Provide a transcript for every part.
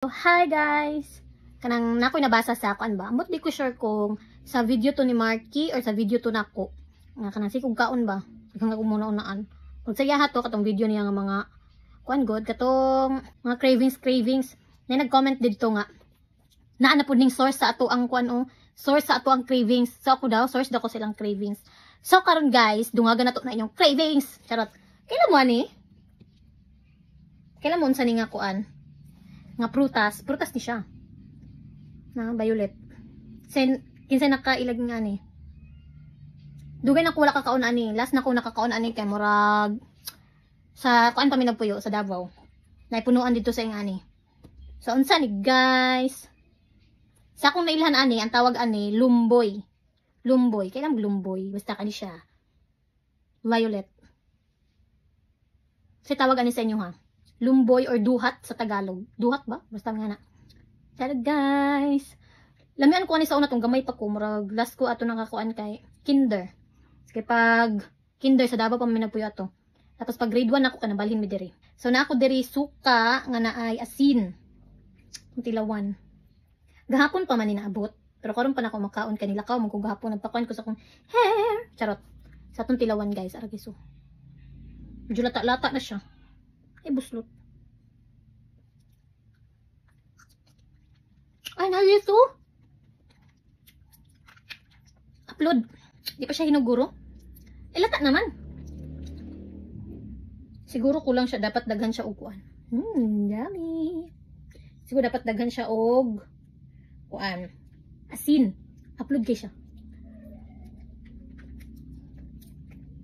Hi guys! Kanang nakoy nabasa sa kuan ba? Ambot di ko sure kung sa video to ni Marky or sa video to nako. Nga kanang sikog kaon ba? Ikaw nga muna unaan. Kung saya ha to katong video niya nga mga kuan god katong mga cravings cravings. Na nag-comment didto nga naa na pud ning source sa ato ang kuan o source sa ato ang cravings. So ako daw source daw ko silang cravings. So karon guys, dungagan na to na inyong cravings. Charot. Kailan mo ani? Kailan mo unsa ni nga kuan? Nga prutas, prutas ni siya. Na violet. Sen kinsa nakailag nga ni. Dugay na ko wala kakaon ani. Last na ko nakakaon ani kay murag sa kuan pa mi nagpuyo sa Davao. Naipunuan dito sa ingani. So unsa ni guys? Sa akong nailhan ani, ang tawag ani lumboy. Lumboy, kailan lumboy? Basta kani siya. Violet. Sa tawag ani sa inyo ha. Lumboy or duhat sa Tagalog. Duhat ba? Basta nga na. Tara guys. Lamian ko ani sa una tong gamay pa ko. Murag last ko ato nakakuan kay kinder. Kay pag kinder sa Davao pa mi nagpuyo ato. Tapos pag grade 1 ako kanabalhin mi diri. So na ako diri suka nga naay asin. Tilawan. Gahapon pa man ni naabot. Pero karon pa na ako makaon kanila ka man ko gahapon nagpakuan ko sa akong hair. Charot. Sa atong tilawan guys, ara guys. Medyo lata-lata na siya. Ay, buslot. Ay, nalito. Upload. Di pa siya hinuguro. Eh, lata naman. Siguro kulang siya. Dapat daghan siya og kuan. Yummy. Siguro dapat daghan siya og kuan. Asin. Upload kay siya.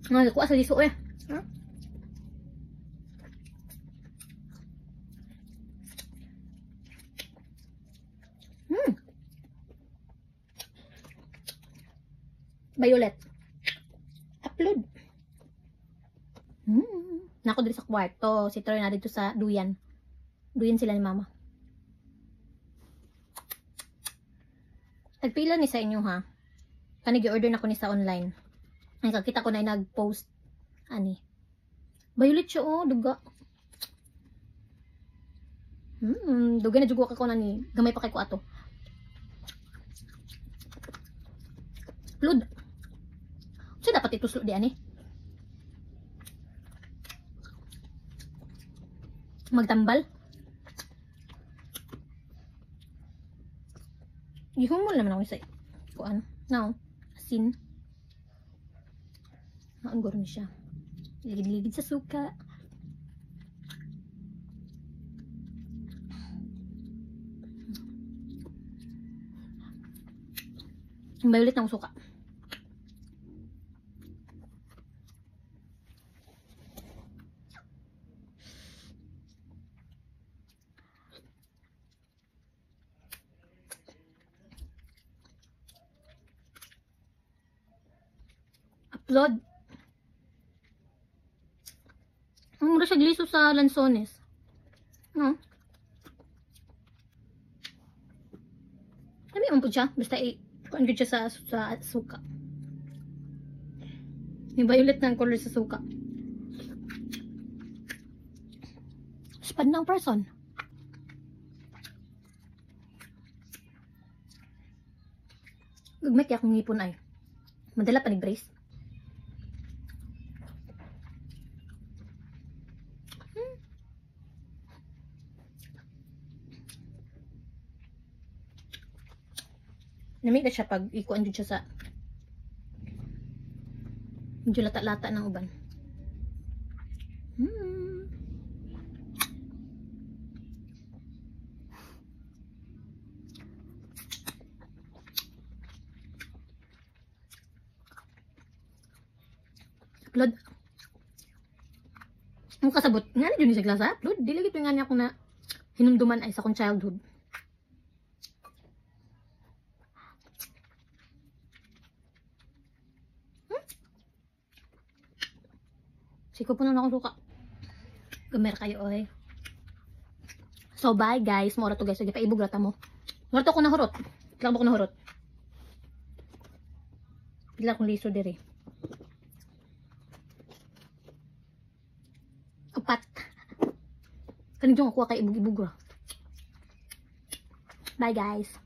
Nga, kuha sa liso eh. Huh? Violet. Upload. Nako diri sa kwarto. Si Troy na dito sa duyan. Duyan sila ni Mama. Tagpila ni sa inyo ha. Kani gi-order na ko ni sa online. Ay kakita ko na nag-post ani. Violet siya oh, duga. Duga na jud ko na ni. Gamay pa kay ko ato. Upload. Siya dapat ituslo di ani. Magtambal. Gihumol naman ako sa kuan. No, asin. Naanggor ni siya. Ligid-ligid sa suka. Ang violet ng suka. Upload. Ang mura siya gliso sa lansones. No? Lami man po siya. Basta i-kuan gyud siya sa suka. Yung violet na ang color sa suka. Spad ng person. Gagmay kaya akong ngipon ay. Madala pa ni brace. Namig na siya pag ikuan jud siya sa medyo lata-lata ng uban. Upload. Ang kasabot, nga na jud ni siya klasa. Upload. Dili gid nga niya akong na hinumduman ay sa akong childhood. Siko po na akong suka. Gamer kayo, oy. So, bye, guys. Mora to, guys. Sige, paibog rata mo. Mora to ako nahurot. Pila ko nahurot. Pila akong liso diri. Upat. Kaning dyan ako kay ibog-ibog ra. Bye, guys.